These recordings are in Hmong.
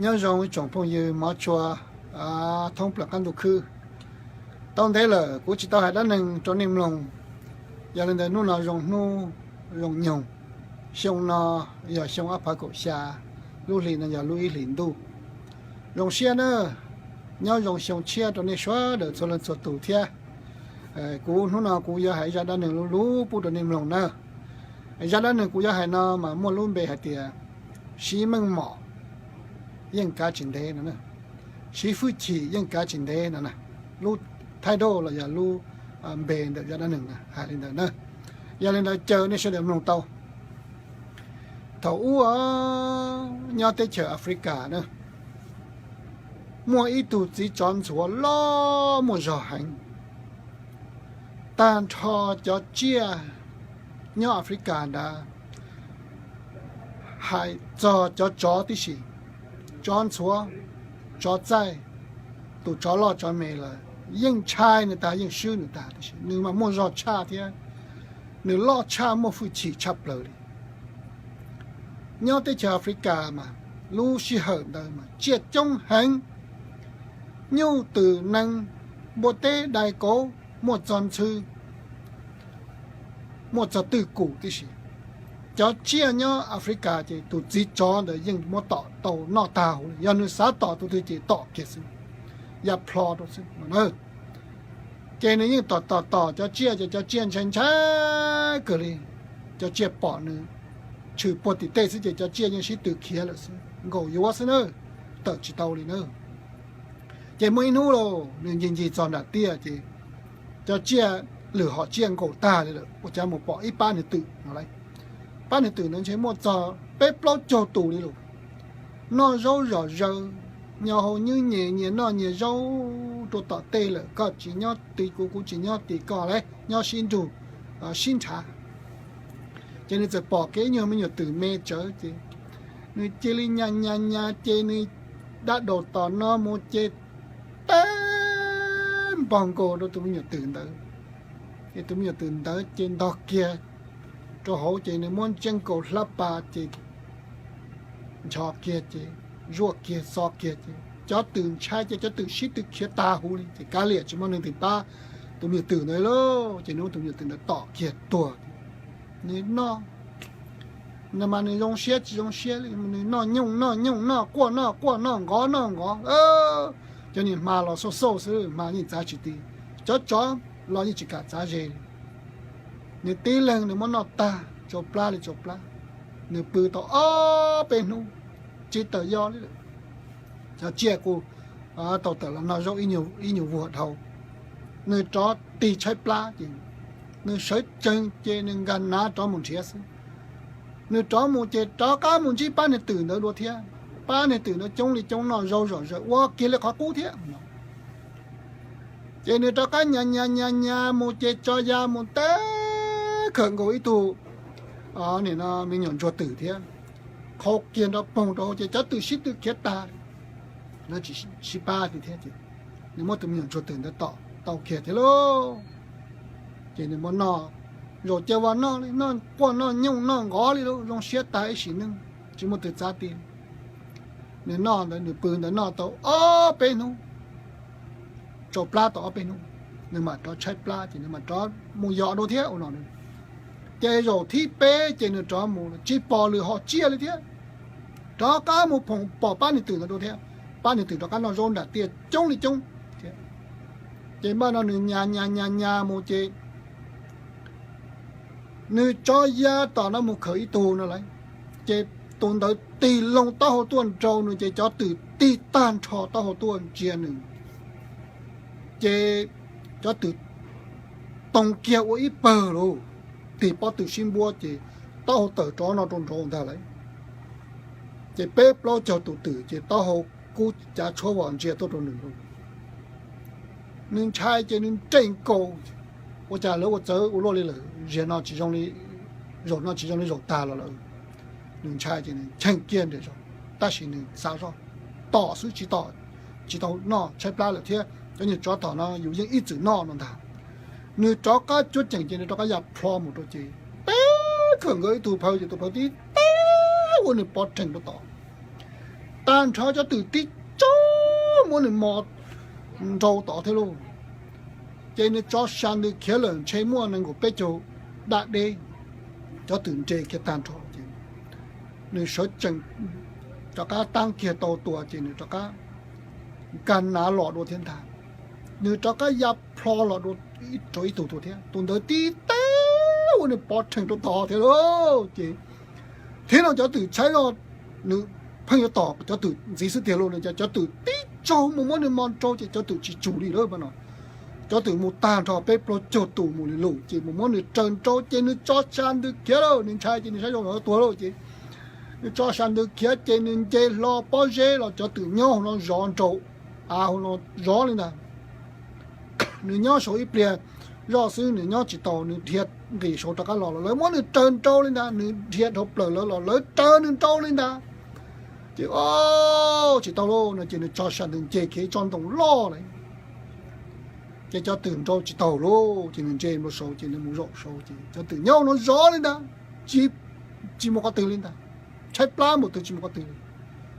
Nyob zoo ib tsoom phooj ywg mov tshua thoob plaws qab ntuj khwb. Tau ntev lawm kuv tsis tau hais dab neeg rau nej mloog, yog li ntawd hnub no zoo hnub zoo nyoog. Xyoo no yog xyoo ob phav kaum xya, lub hli no yog lub ib hlis ntuj. Zoo siab na, nyob zoo xyoo tshiab rau nej sawv daws txhua leej txhua tus thiab. Kuv hnub no kuv yuav hais zaj dab neeg luv luv pub rau nej mloog na. Zaj dab neeg kuv yuav hais no mas muaj lub npe hais tias Siv Meej Mom Yeej Kav Tsis Ntev no, Siv Fwj Chim Yeej Kav Tsis Ntev no, lub title los yog lub npe ntawm zaj dab neeg hais li ntawd na. Yog li ntawd caw nej sawv daws mloog tau. Thaum ub nyob teb chaws Africa na, muaj ib tug txiv tsov ntxhuav loj muaj zog heev. Tag nrho cov tsiaj nyob Africa ntawd hais txog cov tsov tib si, tsov ntxhuav, tsov txaij, tus tsov loj tsov me lawm yeej ntshai nws tag, yeej swb nws tag tib si. Nws mas muaj zog tshaj thiab nws loj tshaj, muaj hwj chim tshaj plaws li. Nyob teb chaws Africa mas lub sij hawm ntawd mas tsiaj coob heev, nyuj twm nees, npua teb dais kauv, muaj txog ntxhw, muaj txog twj kum tib si. Cov tsiaj nyob Africa ces tus txiv tsov ntawd yeej muab tom tau noj tag huv li, yog nws xav tom tus twg ces tom kiag xwb, ya plho rau xwb. Ces nws yeej tom tom tom cov tsiaj ces cov tsiaj ntshai ntshai kawg li. Cov tsiaj pom nws tshwm puag tim tej xwb ces cov tsiaj yeej sib tw khiav lawm xwb, nkaum yuav xwb na, tawm tsis tau li na. Ces muaj ib hnub lauj, nws ncig ncig txog nram tiaj ces cov tsiaj, lwm hom tsiaj nkaum tag li lawm, ua cas mus pom ib pab niag twm no lauj. Pab niag twm ntawd ntshe muaj txog peb plaub caug tus li lauj. Noj zaub zom zaws, nyo hau nyuj nyem, nyias noj nyias zaub rau tom tej lawm, koj tsis nyob tim kuv, kuv tsis nyob tim koj lauj, nyob sib nrug sib nrhav. Ces nws txawm pom kiag ib nyuag me nyuam twm me tsawv ces nws cia li nyas nyas nyas ces nws dab daus tom no mus ces teb npog nkaus rau tus me nyuam twm ntawd. Ces tus me nyuam twm ntawd ces ntog kiag rau hauv ces nws muab ntsiab nkaus hlab pas ces nchos kiag ces zuaj kiag xo kiag ces cov twm ntshai ces cov twm sib tw khiav tag huv li ces kav liam tsis muaj neeg twg pab tus me nyuam twm ntawd lauj. Ces nws muab tus me nyuam twm ntawd tom kiag tuag. Nws noj, nws mas nws zoo siab tsis zoo siab li, nws noj nyooj noj nyooj, noj quaj noj quaj, noj nqov noj nqov. Cov niag hma los xauj xauj xwb, hma yeej txav tsis ti, cov tsov los yeej tsis kam txav ze li. Nws tib leeg nws muab noj tag tsau plab li tsau plab. Nws pw tau ob peb hnub, tsis tawm yos li lawm. Cov tsiaj kuj tau tawm los noj zaub ib nyuag vuag dhau. Nws rov tig tshaib plab ces nws sawv tsees ces nws nkag nav rov mus nrhiav xwb. Nws rov mus ces rov qab mus ntsib pab niag twm ntawd dua thiab. Pab niag twm ntawd coob li coob, noj zaub zom zaws ua kiag li qhov qub thiab. Ces nws rov qab nyas nyas nyas nyas mus ces tso ya mus teb khawm nkaus ib tug me nyuam ntsuag twm thiab, qhau kiag nrov poog rau hauv ces cov twm sib tw khiav tag. Lawv tsis sib pab li thiab ces nws muab tus me nyuam ntsuag twm ntawd tom tau kiag thiab lauj. Ces nws muab noj, zaum cia vos noj li, noj quaj noj nyooj noj nqov li lauj, zoo siab tag ib sim neej tsis muaj twg txav ti. Nws noj ntawd, nws pw ntawd noj tau ob peb hnub, tsau plab tau ob peb hnub, nws mam rov tshaib plab ces nws mam rov mus yos dua thiab ua no. Ces zaum thib peb ces nws rov mus tsis pom lwm hom tsiaj li thiab. Rov qab mus phoom pom pab niag twm ntawd dua thiab. Pab niag twm rov qab noj zaub nram tiaj coob li coob thiab. Ces npaj no nws nyas nyas nyas nyas mus ces nws rov ya tom no mus khawm ib tug no lauj. Ces tus ntawd tig loo taub hau tuaj nraus nws ces cov twm tig tag nrho taub hau tuaj ntsia nws. Ces cov twm toog kiag ua ib pawg lauj, tig pob tw sib npuab ces taub hau tawm rov no rau nraud ntag lauj. Ces peb plaub caug tus twm ces taub hau kub cav tshuab vos ntsia tuaj rau nws lauj. Nws ntshai ces nws nres nkaus, ua cas lawv ua txawv ua luaj li lawm, zaum no tsis zoo li, zaum no tsis zoo li zaum tag los lawm. Nws ntshai ces nws cheem kiag nres zog, tab sis nws xav zoj tom xwb tsis tom, tsis tau noj, tshaib plab lawm thiab cov niag tsov tom no yus yeej ib txwm noj no ntag. Nws rov qab cuab ceem ces nws rov qab ya plho mus rau ces teb khawm nkawd ib tug phaw ces tus phaw tib teb ua nws pov rhees rau tod. Tag nrho cov twm tib tsaug muab nws mos nrau tod thiab lauj. Ces nws tso sa ntws khiav lawm ntshe muaj nees nkaum peb caug dab deb, cov twm nres kiag tag nrho ces nws sawv tsees rov qab taab kiag tau tua ces nws rov qab nkag nav los dua thiab ntag. Nws rov qab ya plho los dua rau ib tug tua thiab, tus ntawd tib teg ua nws pov rhees rau tod thiab lauj. Ces thiab no cov twm tshaib zog, nws pheej yuav tom cov twm ntxiv xwb tiag lauj no ces cov twm tib tsaug mus muab nws mos nrau ces cov twm tsis tsum li lawm no. Cov twm mus tag nrho peb plaub caug tus mus li lawm ces mus muab nws raws nrau ces nws tso sa ntws khiav lawm, nws ntshai ces nws saib zoo tuag lawm ces nws tso sa ntws khiav ces nws nce hlo pob zeb los cov twm nyob hauv no zov nrau, av hauv no zov li ntag. Nws nyob saud ib pliag zoj xwb nws nyob tsis tau, nws dhia nqis saud rov qab los los lawv muab nws raws nrau li ntag, nws dhia dhau plaws lawv los lawv raws nws nrau li ntag. Ces o, tsis tau lauj no ces nws tso sa ntws nce khiav ib tsob ntoo loj lawm. Ces cov twm nrau tsis tau lauj ces nws nce npau saud ces nws mus zaum saud ces cov twm nyob no zov li ntag, tsis mus qhov twg li ntag, tshaib plab npaum twg tsis mus qhov twg li.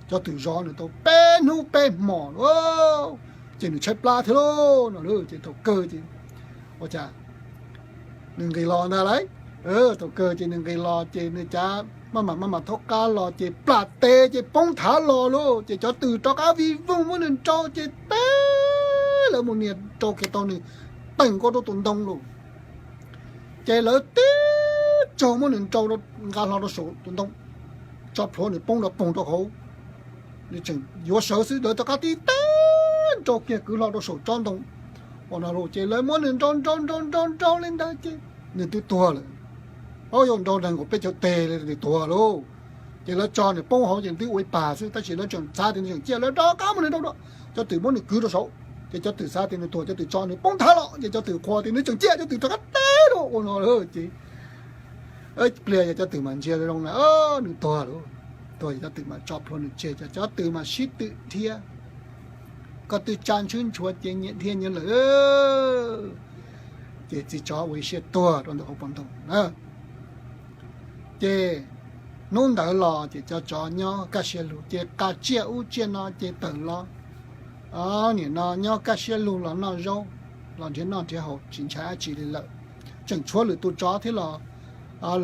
Cov twm zov nws tau peb hnub peb hmos lauj, ces nws tshaib plab thiab lauj no lauj. Ces thaum kawg ces ua cas nws nqis los ntag lauj. Thaum kawg ces nws nqis los ces nws cav maj mam maj mam thaub qab los ces plam tes ces poob thav los lauj. Ces cov twm rov qab vij voog muab nws nrau ces teb lawv mus nias rau kiag tau nws, teem nkaus rau tus ntoo lauj. Ces lawv tib tsaug muab nws nrau nqa hlo rau saum tus ntoo, tso plhuav nws poob nrov poog rau hauv. Nws tseem yuav sawv xwb lawv rov qab tib teg nrau kiag kwv hlo rau saum tsob ntoo uas no lauj. Ces lawv muab nws nrau nrau nrau nrau nrau li ntawd ces nws twb tuag lawm. Au, yau nrau nees nkaum peb caug teg li nws tuag lauj. Ces lawv tso nws poob hauv ces nws twb ua ib pag xwb tab sis lawv tseem xav tias nws tseem ciaj lawv rov qab muab nws nrau dua. Cov twm muab nws kwv rau saud ces cov twm xav tias nws tuag cov twm tso nws poob thav los ces cov twm qhuas tias nws tseem ciaj cov twm rov qab teb dua ua no lauj. Ces ib pliag yog cov twm mam ntsia zoo na, nws tuag lauj. Tuag cov twm mam tso plhuav nws tseg, cov twm mam sib twm dhia. Koj twb tsa ntshwb ntshua ces nyias dhia nyias lawm. Ces txiv tsov ua ib siab tuag rau ntawm hauv paus ntoo na. Ces hnub ntawd los ces cov tsov nyob kaj siab lug ces qa tsiaj ub tsiaj no ces tawm los. Nim no nyob kaj siab lug los noj zaub, los nrhiav noj nrhiav haus tsis ntshai dab tsi li lawm. Tseem tshuav lwm tus tsov thiab los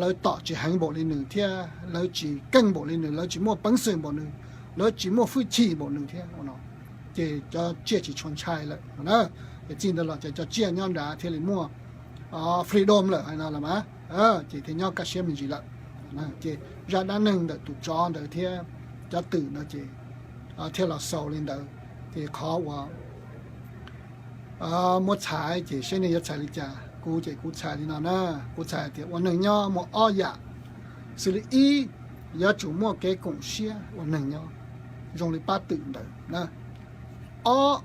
lawv tom tsis heev npaum li nws thiab lawv tsis keej npaum li nws, lawv tsis muaj peev xwm npaum nws, lawv tsis muaj hwj chim npaum nws thiab no. Ces cov tsiaj tsis tshua ntshai lawm na. Ces txij ntawd los ces cov tsiaj nyob nrad thiaj li muaj freedom lawm hais no los mas, ces thiaj nyob kaj siab me ntsis lawm. Ces zaj dab neeg ntawm tus tsov ntawd thiab cov twm no ces thiaj los xaus li ntawd. Ces qhov uas muab txhais ces seb nej yuav txhais li cas, kuv ces kuv txhais li no na. Kuv txhais tias ua neeg nyob muaj ob yam, xws li ib, yuav tsum muaj kev koom siab ua neeg nyob zoo li pab twm ntawd na. Ob,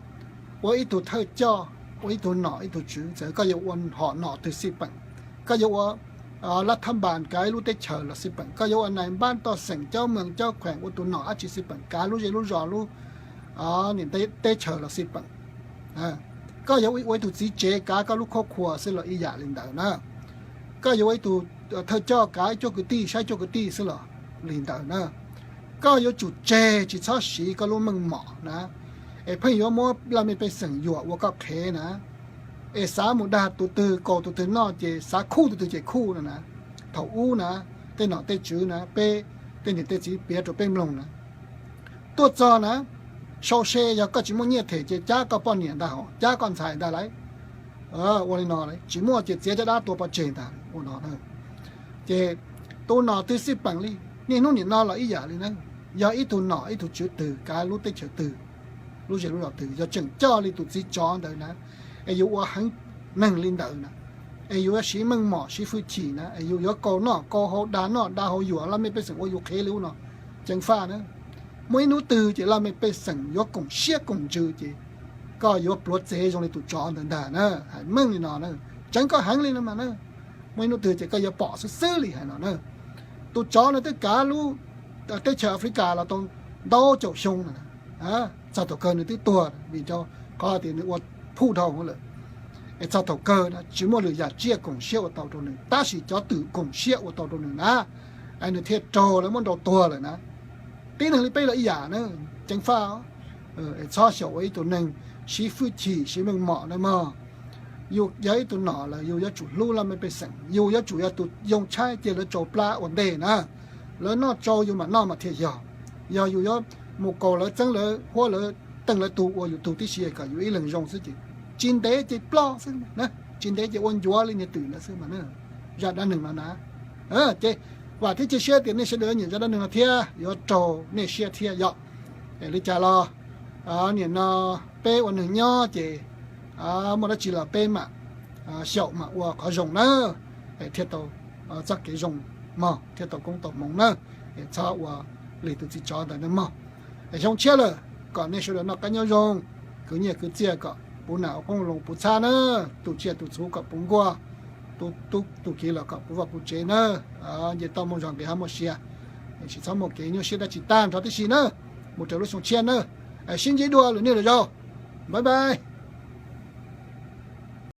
ua ib tug thawj coj, ua ib tug nom ib tug tswv, txawm koj yuav ua hom nom twg xij peem, koj yuav ua lab thab npas kav ib lub teb chaws los xij peem, koj yuav ua nais npab toj xeem coj mees coj khueem ua tus nom dab tsi xij peem, kav lub zej lub zos lub niam teb chaws los xij peem, koj yuav ua ib tug txiv tsev kav koj lub khuab khua xwb los ib yam li ntawd na. Koj yuav ua ib tug thawj coj kav ib cuab kwv tij saib cuab kwv tij xwb los li ntawd na. Koj yuav tsum tseg tsis txhob siv koj lub meej mom na, es pheej yuav muab laj mej pej xeem yuam ua koj qhev na. Es xav mus dag tus twg kaus tus twg noj ces xav khuj tus twg ces khuj no na. Thaum ub na, tej nom tej tswv na, peb tej niam tej txiv piav rau peb mloog na, tuaj txog na, sau se yog koj tsis muaj nyiaj them ces cab koj poj niam ntag, cab koj ntxhais ntag lauj. Ua li no, tsis muaj ces txiav caj dab tua pov tseg ntag ua no. Ces tus nom twg xij peem li, niaj hnub nim no los ib yam li na, yog ib tug nom ib tug tswv twg kav lub teb chaws twg, lub zej lub zos twg, yog tseem coj li tus txiv tsov ntawd na, es yus ua heev neeg li ntawd na, es yus yuav siv meej mom siv hwj chim na, es yus yuav kaus noj kaus haus, dag noj dag haus, yuam laj mej pej xeem ua yus qhev li ub no, ceev faj na. Muaj ib hnub twg ces laj mej pej xeem yuav koom siab koom ntsws ces koj yuav pluav txev zoo li tus tsov ntawd ntag na. Hais meej li no na, tseev koj heev li no mas na, muaj ib hnub twg ces koj yuav pom xwb xwb li hais no na. Tus tsov no twb kav lub teb chaws Africa los tau ntau caum xyoo na, txog thaum kawg nws twb tuag vim rau qhov tias nws ua phuj dhau lawm. Es txog thaum kawg na tsis muaj lwm yam tsiaj koom siab ua tau rau nws, tab sis cov twm koom siab ua tau rau nws na, es nws thiaj raug lawv muab nrau tuag lawm na. Tib neeg li peb los ib yam na, ceev faj. Txhob xyaum ua ib tug neeg siv hwj chim siv meej mom na mog. Yus yog ib tug nom lawm yus yuav tsum hlub laj mej pej xeem, yus yuav tsum yog tus yoo tshaib cia lawv tsau plab ua ntej na. Lawv noj tsau yus mam noj mas thiaj yog. Yog yus yuav mus kaus lawv, txeeb lawv, huab lawv, teej lawv tug ua yus tug tib si kom yus ib leeg zoo xwb ces tsis ntev ces ploj xwb, tsis ntev ces ua ncuav li niag twm ntawd xwb mas. Zaj dab neeg no na, ces vam thiab cia siab tias nej sawv daws nyiam zaj dab neeg no thiab yuav raug nej siab thiab yom. Li cas los nim no peb ua neeg nyob ces muaj dab tsi los peb mam xyaum mam ua qhov zoo na, thiaj tau txoj kev zoo mog, thiaj tau koob tau hmoov na. Txhob ua li tus txiv tsov ntawd na mog. Xyoo tshiab lawm kom nej sawv daws noj qab nyob zoo, kwv nyiaj kwv txiaj kom puv nam ua poob loo puv txhab na, tus tsiaj tus txhu kom puv nkuaj, tus tub tus kiv los kom puv vaj puv tsev na. Nce toj muaj zog nqis hav muaj sia, tsis txhob muaj kev nyuaj siab dab tsi tag nrho tib si na. Mus rau lub xyoo tshiab na, sib ntsib dua lwm niaj lwm zaus. Bye bye.